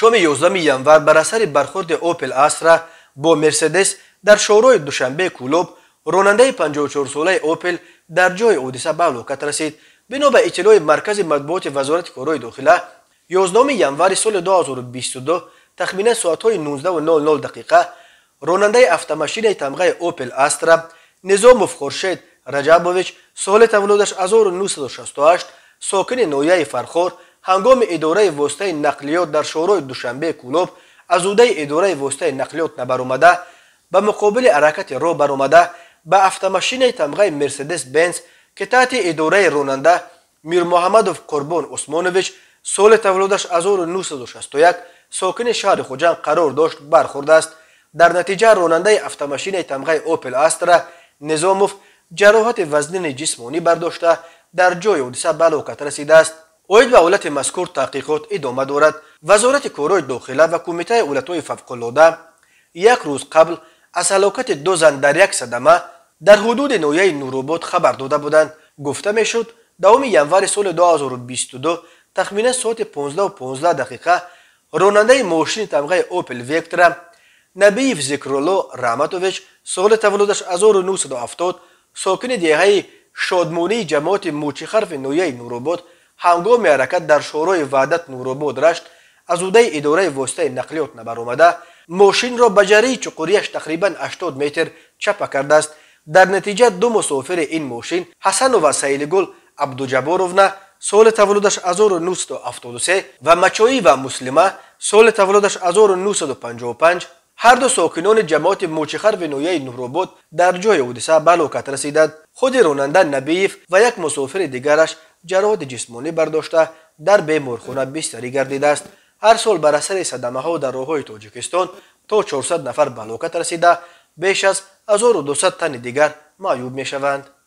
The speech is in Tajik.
Шоми 11 январ бар асари бархӯрди Опел Астра бо Мерседес дар шоҳроҳи Душанбе Кӯлоб ронандаи 54-солаи Опел дар ҷои ҳодиса ба ҳалокат расид. Бино ба иттилои Маркази матбуоти Вазорати корҳои дохила, 11 январи соли 2022 тахминан соатҳои 19:00 дақиқа ронандаи автомашинаи тамғаи Опел Астра Низомов Хуршед Раҷабович, соли таваллудаш 1968, сокини ноҳияи Фархор, ҳангоми идораи воситаи нақлиёт дар шоҳроҳи Душанбе Кӯлоб аз ӯдаи идораи воситаи нақлиёт набаромада, ба муқобили ҳаракати роҳ баромада, ба автомашинаи тамғаи Мерседес Бенз, ки таҳти идораи ронанда Мирмуҳаммадов Қурбон Усмонович, соли таваллудаш 1961, сокини шаҳри Хуҷанд қарор дошт, бархӯрдааст. Дар натиҷа ронандаи автомашинаи тамғаи Опел Астра Низомов ҷароҳати вазнини ҷисмонӣ бардошта, дар ҷои ҳодиса ба ҳалокат расидааст. Оид ба ҳолати мазкур таҳқиқот идома дорад. Вазорати корҳои дохила ва Кумитаи ҳолатҳои фавқулода як рӯз қабл аз ҳалокати ду зан дар як садама дар ҳудуди ноҳияи Нуробод хабар дода буданд. Гуфта мешуд, 10 январи соли 2022 тахминан соати 15:15 дақиқа ронандаи мошини тамғаи Опел Вектра Набиев Зикрулло Раҳматович, соли таваллудаш 1970, сокини деҳаи Шодмонии ҷамоати Мӯчихарфи ноҳияи Нуробод, ҳангоми ҳаракат дар шоҳроҳи Ваҳдат Нуробод Рашт аз ӯдаи идораи воситаи нақлиёт набаромада, мошинро ба ҷарии чуқурияш тақрибан 80 метр чапа кардааст. Дар натиҷа ду мусофири ин мошин, Ҳасанова Саилигул Абдуҷабборовна, соли таваллудаш 1973, ва Мачоива Муслима, соли таваллудаш 1955, ҳарду сокинони ҷамоати Мӯчихарви ноҳияи Нуробод, дар ҷои ҳодиса ба ҳалокат расиданд. Худи ронанда Набиев ва як мусофири дигараш ҷароҳати ҷисмонӣ бардошта, дар беморхона бистарӣ гардидааст. Ҳар сол бар асари садамаҳо дар роҳҳои Тоҷикистон то 400 нафар ба ҳалокат расида, беш аз 1200 тани дигар маъюб мешаванд.